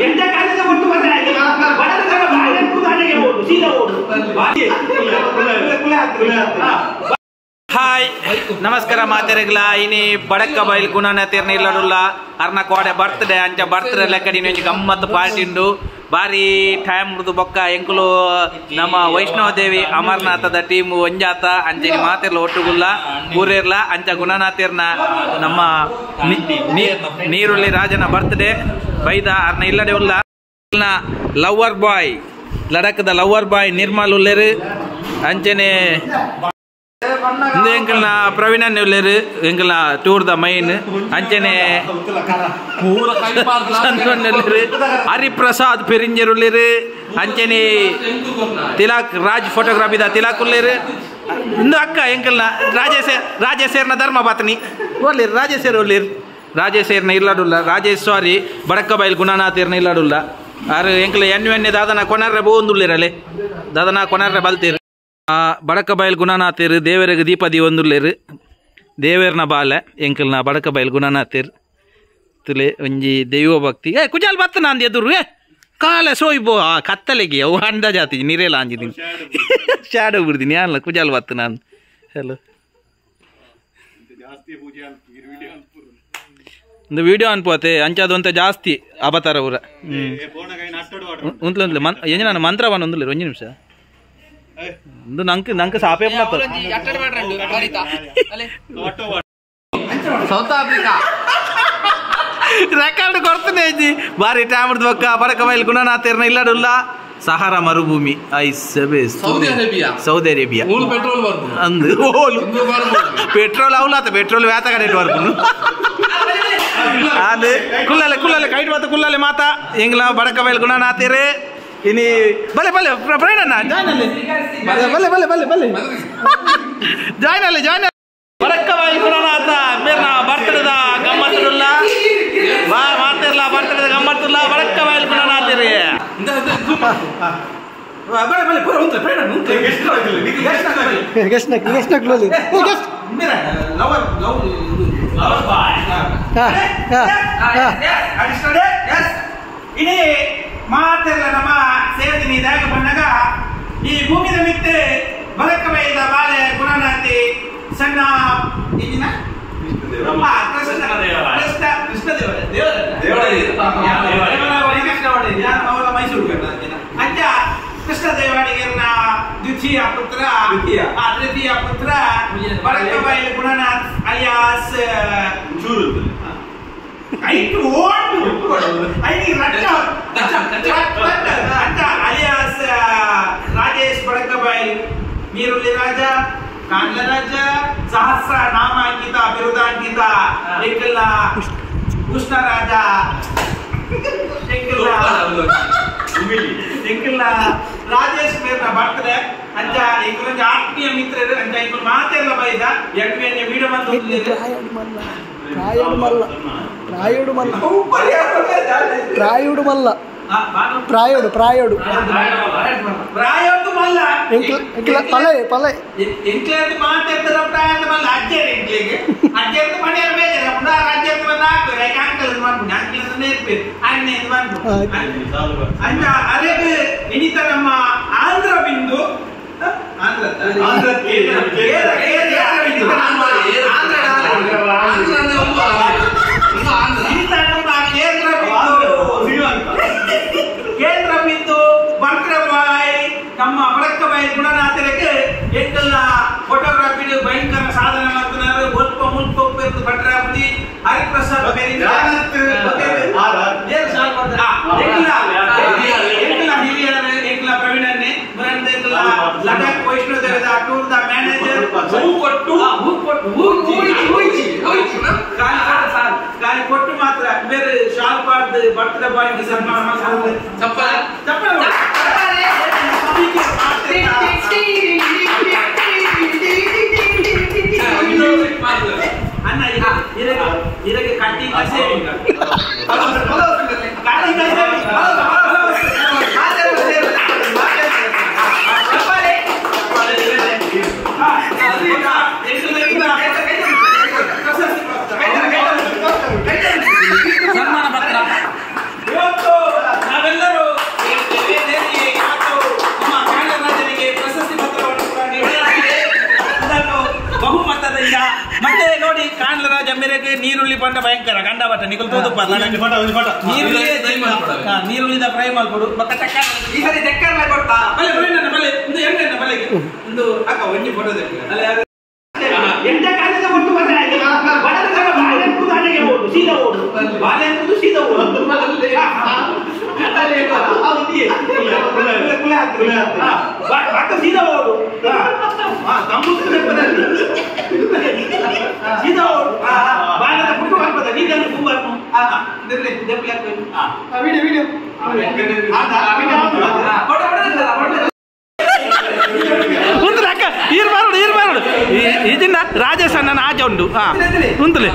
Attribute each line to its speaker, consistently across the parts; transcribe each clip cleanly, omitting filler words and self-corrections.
Speaker 1: ಎಂತ ಕಾಲೇಜ ಕೊಟ್ಟು ಬಂದ್ರೆ
Speaker 2: ಹಾಯ್ ನಮಸ್ಕಾರ ಮಾತೆರೆಗ್ಲ ಇನಿ ಬಡಕ್ಕ ಬೈಲ್ ಗುಣನ ತೀರ್ನ ಇಲ್ಲಡುಲ್ಲ ಅರ್ನ ಕೋಡೆ ಬರ್ತ್ಡೇ ಅಂಚ ಬರ್ತ್ಡೇ ಲೆಕ್ಕ ನೀನು ಗಮ್ಮತ್ತು ಪಾರ್ಟಿ ಉಂಡು ಬಾರಿ ಟೈಮ್ ಮೃದು ಬೊಕ್ಕ ಎಂಕುಲು ನಮ್ಮ ವೈಷ್ಣವದೇವಿ ಅಮರನಾಥದ ಟೀಮ್ ಒಂಜಾತ ಅಂಚೆನಿ ಮಾತಿರ್ಲ ಒಟ್ಟುಗುಲ್ಲ ಊರಿರ್ಲ ಅಂಚ ಗುಣನಾಥಿರ್ನ ನಮ್ಮ ನೀರುಳ್ಳಿ ರಾಜನ ಬರ್ತ್ಡೇ ಬೈದ ಅರ್ನ ಇಲ್ಲಡೆ ಉಲ್ಲ ಲವರ್ ಬಾಯ್ ಲಡಕದ ಲವರ್ ಬಾಯ್ ನಿರ್ಮಲ್ ಉಲ್ಲೇರು ಅಂಚೆನೆ ಎಂಕಲ್ನ ಪ್ರವೀಣ ಉಲ್ಲೇರು ಎಂಕಲ್ನ ಟೂರ್ the main ಅಂಚೆನೆ ಹರಿಪ್ರಸಾದ್ ಪೆರಿಂಜರ್ ಉಲ್ಲೇರು ಅಂಚೆನೆ ತಿಲಾಕ್ ರಾಜ್ ಫೋಟೋಗ್ರಾಫಿದ ತಿಲಾಕ್ ಉಲ್ಲೇರು ಇಂದು ಅಕ್ಕ ಎಂಕಲ್ನ ರಾಜೇಶ್ ರಾಜೇಶೇರ್ನ ಧರ್ಮ ಪತ್ನಿ ಒಲ್ಲೇರು ರಾಜೇಶೇರ್ ಒಲ್ಲೇರು ರಾಜೇಶೇರ್ನ ಇಲ್ಲಡುಲ್ಲ ರಾಜೇಶ್ ಸಾರಿ ಬಡಕ್ಕಬೈಲ್ ಗುಣನಾಥೇರ್ನ ಇಲ್ಲಡುಲ್ಲ ಆರು ಎಂಕಲ್ ಎಣ್ಣೆ ಎಣ್ಣೆ ದಾದನ ಕೊನರ್ರೆ ಬೋಂದುಲ್ಲೇರಲೆ ದಾದನ ಕೊನರ್ರೆ ಬಲ್ತೇರು ಬಡಕಬೈಲ್ ಗುಣನಾಥೇರು ದೇವರಿಗೆ ದೀಪ ದೀವೊಂದುಲ್ಲೇರು ದೇವೇರ್ನ ಬಾಲೆ ಎಂಕಲ್ನ ಬಡಕಬೈಲ್ ಗುಣನಾಥೇರು ತುಲೆ ಒಂಜಿ ದೈವ ಭಕ್ತಿ ಏ ಕುಜಾಲ್ ಬತ್ತ ನಾಂದು ಎದುರು ಏ ಕಾಲ ಸೋಯ್ಬೋ ಆ ಕತ್ತಲೆಗೆ ಅವು ಅಂದ ಜಾತಿ ನೀರೇಲ ಅಂಜಿದ್ದೀನಿ ಶಾಡೋ ಬಿಡ್ತೀನಿ ಅಲ್ಲ ಕುಜಾಲ್ ಬತ್ತ ನಾನು ಹಲೋ ಒಂದು ವಿಡಿಯೋ ಅನ್ಪೋತೆ ಅಂಚಾದಂತ ಜಾಸ್ತಿ ಅಬತಾರ ಊರ ಉಂತ್ಲೆ ಉಂತ್ಲೆ ಮನ್ ಎಂಜ ನಾನು ಮಂತ್ರವನ್ನ ಒಂದುಲ್ಲೇರು ಒಂಜಿ ನಿಮಿಷ ಒಂದು ನಂಕ್ ನಂಕ್ ಸಾಪೆ
Speaker 3: ಸೌತ್ ಆಫ್ರಿಕಾ
Speaker 2: ರೆಕಾರ್ಡ್ ಕೊಡ್ತಾನೆ ಇದ್ದಿ ಬಾರಿ ಟೈಮ್ ಬೊಕ್ಕ ಬಡಕ ಬೈಲ್ ಗುಣನಾಥೇರ್ನ ಇಲ್ಲಡುಲ್ಲ ಸಹಾರಾ ಮರುಭೂಮಿ ಐಸಬೆ
Speaker 3: ಸೌದಿ ಅರೇಬಿಯಾ
Speaker 2: ಸೌದಿ ಅರೇಬಿಯಾ
Speaker 3: ಮೂರು ಪೆಟ್ರೋಲ್ ಬರ್ಪು
Speaker 2: ಅಂದು ಓಲು ಪೆಟ್ರೋಲ್ ಅವಲಾತ ಪೆಟ್ರೋಲ್ ವ್ಯಾತ ಕಡೆ ಬರ್ಪುನು ಅದು ಕುಲ್ಲಲೆ ಕುಲ್ಲಲೆ ಕೈಟ್ ಮಾತ ಕುಲ್ಲಲೆ ಮಾತಾ ಎಂಗ್ಲ ಬಡಕ ಬೈಲ್ ಗುಣನಾಥೇರು ಇನಿ ಬಲೆ ಬಲೆ ಪ್ರವೀಣಣ್ಣ ಜಾಯ್ನ್ ಅಲ್ಲಿ ಬಲೆ ಬಲೆ ಬಲೆ ಬಲೆ ಜಾಯ್ನ್ ಅಲ್ಲಿ ಜಾಯ್ನ್ ಬಡಕ್ಕ ಬೈಲ್ ಗುಣನಾಥ ಮೇರ್ನ ಬರ್ತಡದ ಗಮ್ಮತ್ತುಲ್ಲ ಬಾ ಮಾತಿರ್ಲ ಬರ್ತಡದ ಗಮ್ಮತ್ತುಲ್ಲ ಬಡಕ್ಕ ಬೈಲ್ ಗುಣನಾಥೇರಿ ಬಲೆ ಬಲೆ ಪೂರ ಉಂಟು ಪ್ರವೀಣಣ್ಣ ಉಂಟು
Speaker 4: ಗೆಸ್ಟ್ ನಕ್ ಗೆಸ್ಟ್ ನಕ್ ಲೋಲಿ ಗೆಸ್ಟ್
Speaker 2: ಮೇರ ಲವರ್ ಲವ್ ಲವರ್ ಬಾಯ್
Speaker 4: ಹಾ ಹಾ ಹಾ
Speaker 2: ಅಡಿಸ್ಟಡೆ ಎಸ್ ಇನಿ ಮಾತೆಲ್ಲ ನಮ್ಮ ಸೇರ್ದಿನಿ ದಾಗ ಬಂದಾಗ ಈ ಭೂಮಿದ ಮಿತ್ತೆ ಬಲಕ ಬೈದ ಬಾಲೆ ಗುಣನಾಥಿ ಸಣ್ಣ ಇಂಜಿನ ಕೃಷ್ಣ ಕೃಷ್ಣ ಕೃಷ್ಣ ದೇವರ ದೇವರ ಮೈಸೂರು ಅಂಚ ಕೃಷ್ಣ ದೇವಾಡಿಗರ್ನ ದ್ವಿತೀಯ ಪುತ್ರ ತೃತೀಯ ಪುತ್ರ ಬಲಕ ಬೈಲ ಗುಣನಾಥ್ ಅಲಿಯಾಸ್ ಐಟು ಓಟು ಐನಿ ರಟ್ಟ ಅಂತ ಅಲಿಯಾಸ್ ರಾಜೇಶ್ ಬಡಕಬೈಲ್ ನೀರುಳ್ಳಿ ರಾಜ ಕಾಂಡ್ಲ ರಾಜ ಸಹಸ್ರ ನಾಮಾಂಕಿತ ಬಿರುದಾಂಕಿತ ಎಂಕಲ್ನ ಕೃಷ್ಣ ರಾಜ ಎಂಕಲ್ನ ಎಂಕಲ್ನ ರಾಜೇಶ್ ಮೇರ್ನ ಬರ್ತದೆ ಅಂಚ ಎಂಕುಲೊಂಜಿ ಆತ್ಮೀಯ ಮಿತ್ರರು ಅಂಚ ಎಂಕುಲು ಮಾತೆಲ್ಲ ಬೈದ ಎಣ್ಣೆ ವಿಡಿಯೋ ಬಂದು
Speaker 4: ರಾಯುಡು ಮಲ್ಲ ರಾಯುಡು ಮಲ್ಲ ರಾಯುಡು ಮಲ್ಲ ಪ್ರಾಯೋಡು ಪ್ರಾಯೋಡು
Speaker 2: ಪ್ರಾಯೋಡು ಮಲ್ಲ
Speaker 4: ಎಂಕ್ಲ ಪಲೆ ಪಲೆ
Speaker 2: ಎಂಕ್ಲೇರ್ದು ಮಾತಾಡ್ತಾರ ಪ್ರಾಯದ ಮಲ್ಲ ಅಜ್ಜೇರು ಎಂಕ್ಲಿಗೆ ಅಜ್ಜೇರ್ದು ಮನೆಯವ್ರು ಬೇಜಾರ ಪುನಃ ಅಜ್ಜೇರ್ದು ಬಂದು ಹಾಕ್ತಾರೆ ಯಾಕೆ ಅಂಕಲ್ ಮಾಡ್ಕೊಂಡು ಅಂಕಲ್ ನೇರ್ಪೇರು ಅಣ್ಣೆ ಮಾಡ್ಕೊಂಡು ಅಂಚ ಅರೇಬ್ ಇನಿತ ನಮ್ಮ ಆಂಧ್ರ ಬಿಂದು ಆಂಧ್ರ ಆಂಧ್ರ ಕೇಂದ್ರ ಬಿಂದು ಬರ್ಕ್ರಬಾಯ್ ನಮ್ಮ ಬಡಕ್ಕಬಾಯ್ ಗುಣನಾಥರಿಗೆ ಎಂಕಲ್ನ ಫೋಟೋಗ್ರಫಿ ಭಯಂಕರ ಸಾಧನೆ ಮಾಡ್తున్నారు ಒಲ್ಪ ಮುಲ್ಪ ಭಟ್ರಾಪತಿ ಹರಿಪ್ರಸಾದ್ ಎಂಕಲ್ನ ಪ್ರವೀಣನ್ನೇ ಲಡಾಖ್ ವೈಷ್ಣೋದೇವದ ಟೂರ್ the manager ಹೂ ಕೊಟ್ಟು ಹೂ ಕೊಟ್ಟು ಖಾಲಿ ಕೊಟ್ಟು ಮಾತ್ರ ಬೇರೆ ಶಾಲ್ ಪಾಡ್ದು ಬರ್ತಡೇ ಬಾಯ್ ಸನ್ಮಾನ
Speaker 3: ಚಪ್ಪಲ
Speaker 2: ಚಪ್ಪಲ ಅಣ್ಣ ಇದಕ್ಕೆ ಕಟ್ಟಿಂಗ್ ಸೇವಿಂಗ್
Speaker 3: ಸನ್ಮಾನ ಪತ್ರ
Speaker 2: ಇವತ್ತು ಮೇರೆಗೆ ನೀರುಳ್ಳಿ ಪಂಡ ಭಯಂಕರ ಗಂಡ ಬಟ್ಟ ನಿಕಲ್ ತೂದು ನೀರುಳ್ಳಿ ನೀರುಳ್ಳಿದ ಫ್ರೈ ಮಾಡ್ಕೊಡು ಬಕ್ಕ ಚಕ್ಕ ಈ ಸರಿ ಚಕ್ಕರ್ಲ ಕೊಡ್ತಾ ಬಲೆ ಬಲೆ ನನ್ನ ಬಲೆ ಒಂದು ಎಣ್ಣೆ ಬಲೆಗೆ ಒಂದು ಅಕ್ಕ ಒಂಜಿ ಫೋಟೋ ಅಲ್ಲ ಎಂತ ಕಾಲದ ಒಟ್ಟು ಬಾಳೆ ಓಡು ಸೀದಾ ಓಡು ಬಾಳೆ ಅನ್ನೋದು ಸೀದಾ ಓಡು ಸೀದಾ ಓಡು ಸೀದಾ ಓಡು ಬಾಳೆದ ಪುಟ್ಟು ಹಾಕ್ಬೋದ ನೀರನ್ನು ಕುಂಬಾರ್ನು
Speaker 4: ವಿಡಿಯೋ
Speaker 2: ಉಂತಲೆ ಅಕ್ಕ ಈರ್ ಬಾರೋಡು ಈರ್ ಬಾರೋಡು ಇದನ್ನ ರಾಜೇಶ್ ಅಣ್ಣನ ಆಚೆ ಉಂಟು ಉಂತಲೆ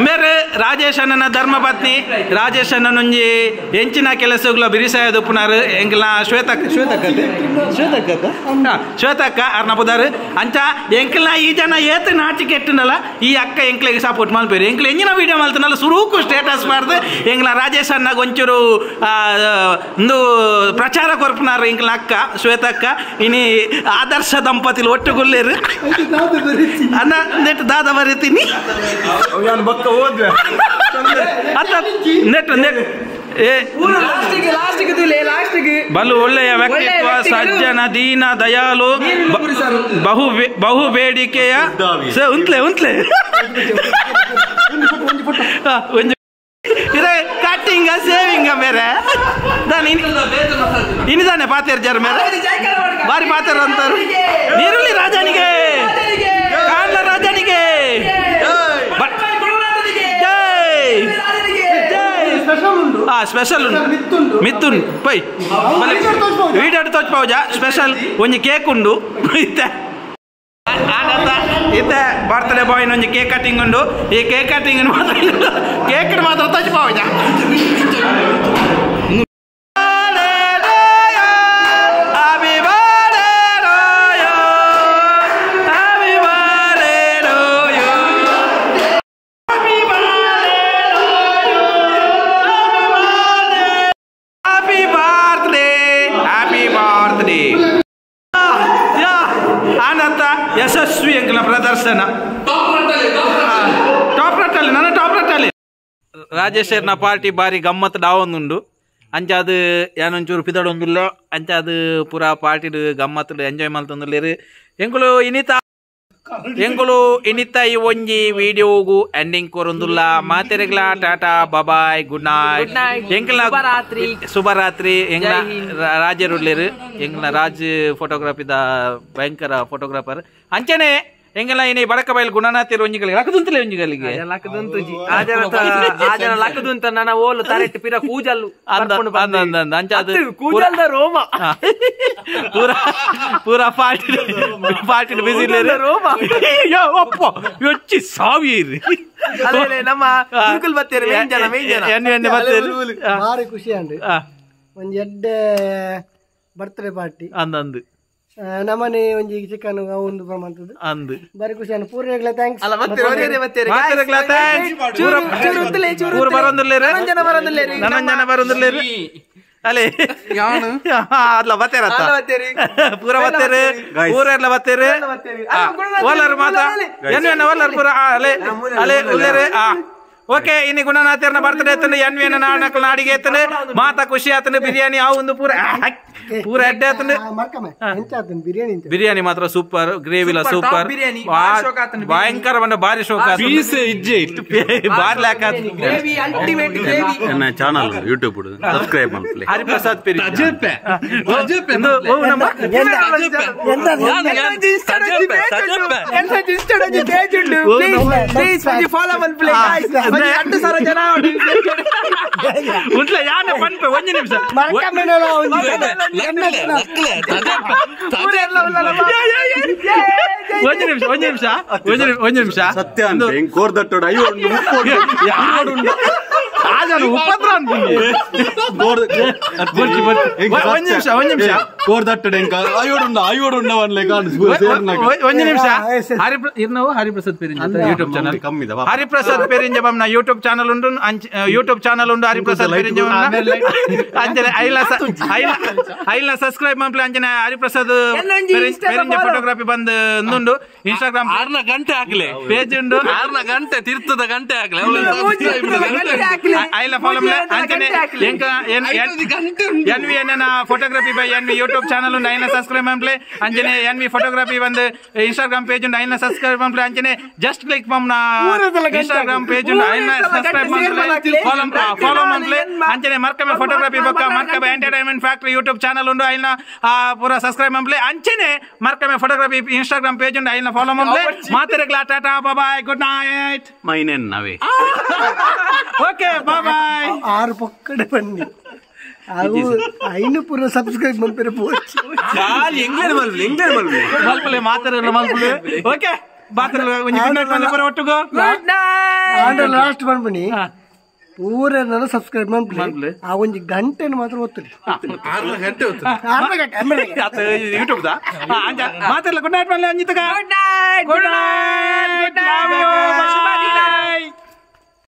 Speaker 2: ಮೇರೆ ರಾಜೇಶ್ ಅಣ್ಣನ ಧರ್ಮಪತ್ನಿ ರಾಜೇಶ್ ಅಣ್ಣನೊಂಜಿ ಎಂಚಿನ ಕೆಲಸಗಳ ಬಿರಿಸಾಯ ದುಪ್ಪುನಾರು ಎಂಗ್ಲ ಶ್ವೇತಕ್ಕ ಶ್ವೇತಕ್ಕ ಶ್ವೇತಕ್ಕ ಶ್ವೇತಕ್ಕ ಅರ್ನ ಪುದಾರು ಅಂಚ ಎಂಕ್ಲ ಈ ಜನ ಏತ್ ನಾಚಿಕೆ ಎಟ್ಟನಲ್ಲ ಈ ಅಕ್ಕ ಎಂಕ್ಲೆಗೆ ಸಪೋರ್ಟ್ ಮಲ್ಪೇರು ಎಂಕ್ಲ ಎಂಜಿನ ವೀಡಿಯೋ ಮಲ್ತನಲ್ಲ ಸುರೂಕು ಸ್ಟೇಟಸ್ ಮಾಡ್ದು ಎಂಗ್ಲ ರಾಜೇಶ್ ಅಣ್ಣಗೆ ಒಂಚೂರು ಒಂದು ಪ್ರಚಾರ ಕೊರ್ಪುನಾರು ಎಂಕ್ಲ ಅಕ್ಕ ಶ್ವೇತಕ್ಕ ಇನಿ ಆದರ್ಶ ದಂಪತಿಲು ಒಟ್ಟುಗುಲ್ಲೇರು ಅಣ್ಣ ನೆಟ್ ದಾದ ಬರೀತೀನಿ ಬಲು ಒಳ್ಳೆಯ ವ್ಯಕ್ತಿತ್ವ, ಸಜ್ಜನ, ದೀನ ದಯಾಳು, ಬಹು ಬಹು ಬೇಡಿಕೆಯ ಉಂತ್ಲೆ ಉಂತ್ಲೆ ಇದೇ ಕಟ್ಟಿಂಗ ಸೇವಿಂಗ ಬೇರೆ ಇನ್ನಿದಾನೆ ಪಾತೇರ್ ಜರ್ ಮೇರೆ ಬಾರಿ ಪಾತೇರ್ ಅಂತಾರೆ. ನೀರುಳ್ಳಿ ರಾಜನಿಗೆ, ಕಾಂಡ್ಲ ರಾಜನಿಗೆ ಸ್ಪೆಷಲ್ ಉಂಟು, ಮಿತ್ತುಂಡು ಪೈ ವೀಡಿಯೋ ತೋಚ್ಪೌಜ ಸ್ಪೆಷಲ್ ಒಂಜಿ ಕೇಕ್ ಉಂಡು. ಇತ್ತೆ ಇತ್ತೆ ಬರ್ತ್ಡೇ ಬಾಯ್ನ ಒಂಜಿ ಕೇಕ್ ಕಟಿಂಗ್ ಉಂಡು. ಈ ಕೇಕ್ ಕಟಿಂಗ್ ಮಾತ್ರ ಕೇಕ್ ಮಾತ್ರ ತೋಚ್ಪೌಜ. ಯಶಸ್ವಿ ಎಂಕಲ ಪ್ರದರ್ಶನ ಟಾಪ್ ರಟ್ಟಲ್ಲಿ ನನ್ನ ಟಾಪ್ ರಟ್ಟಲ್ಲಿ ರಾಜೇಶ್ವರ್ನ ಪಾರ್ಟಿ ಬಾರಿ ಗಮ್ಮತ್ ಡಾವೊಂದುಂಡು. ಅಂಚ ಅದು ಏನೊಂಚೂರು ಪಿದಡೊಂದುಲ್ಲ ಅಂಚ ಅದು ಪೂರಾ ಪಾರ್ಟಿಡ್ ಗಮ್ಮತ್ ಎಂಜಾಯ್ ಮಲ್ತೊಂದುಲ್ಲೇರು. ಎಂಕುಲು ಇನಿತ ಎಂಕುಲು ಇನಿತ ಈ ಒಂಜಿ ವಿಡಿಯೋಗು ಎಂಡಿಂಗ್ ಕೊರೊಂದುಲ್ಲ. ಮಾತೆರೆಗ್ಲ ಟಾಟಾ bye-bye good night. ಎಂಕಲ್ನ ಶುಭರಾತ್ರಿ. ಎಂಗ್ಲ ರಾಜರುಳ್ಳೇರು, ಎಂಗ್ಲ ರಾಜ್ ಫೋಟೋಗ್ರಫಿದ ಭಯಂಕರ ಫೋಟೋಗ್ರಾಫರ್. ಅಂಚನೆ ಎಂಗೆಲ್ಲ ಇನಿ ಬಡಕ ಬಯಲು ಗುಣನಾಥಿರು ಒಂಜಿಗಳಿಗೆ ಲಕ್ಕದುಂತಲೇ ಒಂಜಿಗಳಿಗೆ
Speaker 1: ಲಕ್ಕದುಂತುಜಿ ಆಜನ ಲಕ್ಕದುಂತ ನನ್ನ ಓಲು ತರೆಟ್ಟು ಪಿರ ಕೂಜಲ್ಲು
Speaker 2: ಅಂದ ಅಂದ ಅಂದ ಅಂಚ ಅದು
Speaker 1: ಕೂಜಲ್ದ ರೋಮ
Speaker 2: ಪೂರಾ ಪೂರಾ party party busy
Speaker 1: ರೋಮ
Speaker 2: ಅಪ್ಪ ಯೊಚ್ಚಿ ಸಾವಿರಿ
Speaker 1: ಅಲ್ಲೇ ನಮ್ಮ ಗುರುಕುಲ್ ಬತ್ತೇರು ಮೇನ್ ಜನ ಮೇನ್ ಜನ
Speaker 2: ಎಣ್ಣೆ ಎಣ್ಣೆ ಬತ್ತೇರು.
Speaker 4: ಭಾರಿ ಖುಷಿ ಅಂಡ್ ಒಂಜಿ ಎಡ್ಡೆ ಬರ್ತ್ಡೇ ಪಾರ್ಟಿ
Speaker 2: ಅಂದ ಅಂದು
Speaker 4: ನಮ್ಮನೆ ಒಂಜಿ ಚಿಕನ್ ಒಂದು ಪ್ರಮಾಣದ
Speaker 2: ಅಂದು
Speaker 4: ಬಾರಿ ಖುಷಿ ಅನ್ನ ಪೂರ್ಣಗ್ಲ thanks
Speaker 1: ಅಲ್ಲ ಮತ್ತೆ ಒರೆಯರೆ ಮತ್ತೆ
Speaker 2: ಮಾತೆರೆಗ್ಲ thanks. ಚೂರು
Speaker 1: ಚೂರು ಚೂರು
Speaker 2: ಪೂರ ಬರಂದುಲ್ಲೇರು
Speaker 1: ನನಂಜನ ಬರಂದುಲ್ಲೇರು
Speaker 2: ನನಂಜನ ಬರಂದುಲ್ಲೇರು ಅಲೆ
Speaker 3: ಯಾನು
Speaker 2: ಅಲ್ಲ ಬತ್ತೇರತ್ತ ಪೂರ ಬತ್ತೇರು ಪೂರೆಲ್ಲ ಬತ್ತೇರು ಓಲರ್ ಮಾತಾ ಎನ್ವೆನ ಓಲರ್ ಪೂರ ಅಲೆ ಅಲೆ ಉಲ್ಲೇರು. ಓಕೆ ಇನಿ ಗುಣನಾಥರ್ನ ಬರ್ತ್ಡೇ ಎತ್ತನು ಎನ್ವೆನ ನಾಡಕಲ್ ನಾಡಿಗೆ ಎತ್ತನು ಮಾತಾ ಖುಷಿ ಆತನು. ಬಿರಿಯಾನಿ ಆ ಒಂದು ಪೂರ ಪೂರ ಎಡ್ಡೆ ಆತನು.
Speaker 4: ಬಿರಿಯಾನಿ
Speaker 2: ಬಿರಿಯಾನಿ ಮಾತ್ರ ಸೂಪರ್, ಗ್ರೇವಿಲ ಸೂಪರ್, ಭಯಂಕರ ಬಂದ ಬಾರಿ ಶೋಕ
Speaker 3: ಪೀಸ್ ಇಜ್ಜೆ ಇಟ್ಟು
Speaker 2: ಬಾರಿ ಲ್ಯಾಕ್ ಆತು.
Speaker 1: Gravy ultimate gravy.
Speaker 5: ನನ್ನ channel YouTube subscribe ಮಾಡ್ಲಿ.
Speaker 2: ಹರಿಪ್ರಸಾದ್ ಪೆರಿ
Speaker 3: ತಜಪೆ ತಜಪೆ
Speaker 2: ನಮ್ಮ
Speaker 1: please follow ಮಲ್ಪ್ಲೆ guys. 2000 ಜನ
Speaker 2: ಉಂಟ್ಲೆ ಯಾನೆ ಪನ್ಪೆ ಒಂಜಿ ನಿಮಿಷ ಒಂಜಿ ನಿಮಿಷ ಒಂಜಿ ನಿಮಿಷ ಒಂಜಿ ನಿಮಿಷ
Speaker 5: ಸತ್ಯ ಅಂತ ಹೆಂಗ್ ಕೋರ್ದಟ್ಟೋಡು ಅಯ್ಯೋ
Speaker 2: ಆಜಾನು ಉಪದ್ರ ಒಂಜಿ ನಿಮಿಷ ಒಂಜಿ ನಿಮಿಷ
Speaker 5: ಕೋರ್ದಟ್ಟಡೆ ಅಯ್ಯೋಡುಂಡ ಅಯ್ಯೋಡುಂಡ
Speaker 2: ಒಂಜಿ ನಿಮಿಷ ಇರ್ನವು ಹರಿಪ್ರಸಾದ್ ಪೆರಿಂಜ ಯೂಟ್ಯೂಬ್ ಚಾನಲ್
Speaker 5: ಕಮ್ಮಿದ
Speaker 2: ಹರಿಪ್ರಸಾದ್ ಪೆರಿಂಜ ಬಮ್ನ ಯೂಟ್ಯೂಬ್ ಚಾನಲ್ ಉಂಡು, ಯೂಟ್ಯೂಬ್ ಚಾನಲ್ ಉಂಡು ಹರಿಪ್ರಸಾದ್ ಪೆರಿಂಜ. ಅಂಚನೆ ಐಲ ಐಲ ಸಬ್ಸ್ಕ್ರೈಬ್ ಮನ್ಪ್ಲೆ. ಅಂಚನೆ ಹರಿಪ್ರಸಾದ್ ಪೆರಿಂಜ ಫೋಟೋಗ್ರಫಿ ಬಂದು ಉಂಡು ಇನ್ಸ್ಟಾಗ್ರಾಮ್.
Speaker 3: 6 ಗಂಟೆ ಹಾಕ್ಲೆ
Speaker 2: ಪೇಜ್ ಉಂಡು.
Speaker 3: 6 ಗಂಟೆ ತಿರ್ತದ ಗಂಟೆ ಹಾಕ್ಲೆ
Speaker 2: ಐಲ ಫಾಲೋ. ಅಂಚನೆ N V N photography by N V YouTube channel ಉಂಡು, ಐನ ಸಬ್ಸ್ಕ್ರೈಬ್ ಮನ್ಪ್ಲೆ. ಅಂಚನೆ ಎನ್ ವಿ ಫೋಟೋಗ್ರಫಿ ಬಂದು ಇನ್ಸ್ಟಾಗ್ರಾಮ್ ಪೇಜ್ ಉಂಡು, ಐನ ಸಬ್ಸ್ಕ್ರೈಬ್ ಮನ್ಪ್ಲೆ. ಅಂಚನೆ ಜಸ್ಟ್ ಕ್ಲಿಕ್ ಮಮ್ನ ಇನ್ಸ್ಟಾಗ್ರಾಮ್ ಪೇಜ್ ಉಂಡು, ಐನ ಸಬ್ಸ್ಕ್ರೈಬ್ ಮನ್ಪ್ಲೆ, ಫಾಲೋ ಮನ್ಪ್ಲೆ. ಅಂಚನೆ ಮರ್ಕಮೆ ಫೋಟೋಗ್ರಫಿ ಬೊಕ್ಕ ಮರ್ಕಮೆ ಎಂಟರ್ಟೈನ್ಮೆಂಟ್ ಫ್ಯಾಕ್ಟರಿ ಯೂಟ್ಯೂಬ್ ಚಾನಲ್ ಉಂಡು, ಐನ ಪೂರ ಸಬ್ಸ್ಕ್ರೈಬ್ ಮನ್ಪ್ಲೆ. ಅಂಚನೆ ಮರ್ಕಮೆ ಫೋಟೋಗ್ರಫಿ ಇನ್ಸ್ಟಾಗ್ರಾಮ್ ಪೇಜ್ ಉಂಡು, ಐನ ಫಾಲೋ ಮನ್ಪ್ಲೆ. ಮಾತೆರೆಗ್ಲಾ ಟಾಟಾ ಬಾಯ್, ಗುಡ್ ನೈಟ್.
Speaker 5: ಮೈನೆನ್ ನಾವೇ
Speaker 2: ಓಕೆ ಬಾಯ್.
Speaker 4: 6 ಪೊಕ್ಕಡೆ ಬನ್ನಿ ಅವು ಐನು ಪೂರ ಸಬ್ಸ್ಕ್ರೈಬ್ ಮನ್ಪೆರೆ ಪೋಚಿ
Speaker 3: ಎಂಗ್ಲೇಡ್ ಮಲ್ಪಲೆ ಎಂಗ್ಲೇಡ್ ಮಲ್ಪಲೆ
Speaker 2: ಮಲ್ಪಲೆ ಮಾತೆರೆಲ್ಲ ಮಲ್ಪಲೆ. ಓಕೆ ಬಾತೆರೆಲ್ಲ ಒಂಜಿ ಗುಡ್ ನೈಟ್ ಮಲ್ಪರೆ ಒಟ್ಟುಗು.
Speaker 1: Good night.
Speaker 4: ಆಂಡ ಲಾಸ್ಟ್ ಮನ್ಪುನಿ ಪೂರ ಸಬ್ಸ್ಕ್ರೈಬ್ ಮನ್ಪಲೆ. ಆ ಒಂಜಿ ಗಂಟೆನ ಮಾತ್ರ ಒತ್ತುಲಿ
Speaker 3: 6 ಗಂಟೆ ಒತ್ತು
Speaker 4: 6 ಗಂಟೆ
Speaker 2: ಯೂಟ್ಯೂಬ್ ದಾ ಮಾತೆರೆಲ್ಲ ಗುಡ್ ನೈಟ್ ಮಲ್ಲೆ ಅಂಜಿತಕ.
Speaker 1: Good night.
Speaker 2: Good night.